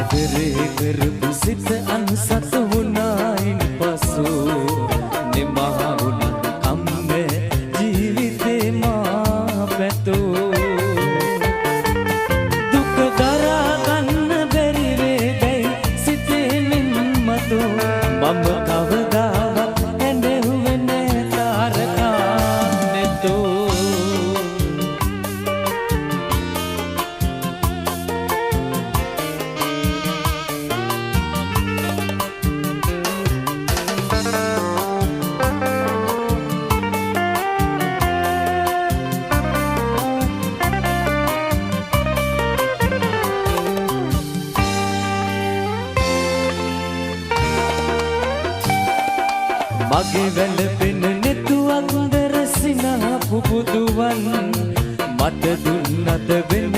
ආදරේ කරපු සිත අන්සත වුණායින් පසු නිමා වුණත් කම්නේ ජීවිතේ මා පැතූ. දුක දරා ගන්න බැරි වේදයි සිතේ මින් මතු. මම කවදාවත් ඇඬෙව්වේ නෑ තාරකා නැතෝ. මගේ වැළපෙන නෙතුවක් දරසිනා පුබුදුවන් මට දුන්නද වෙන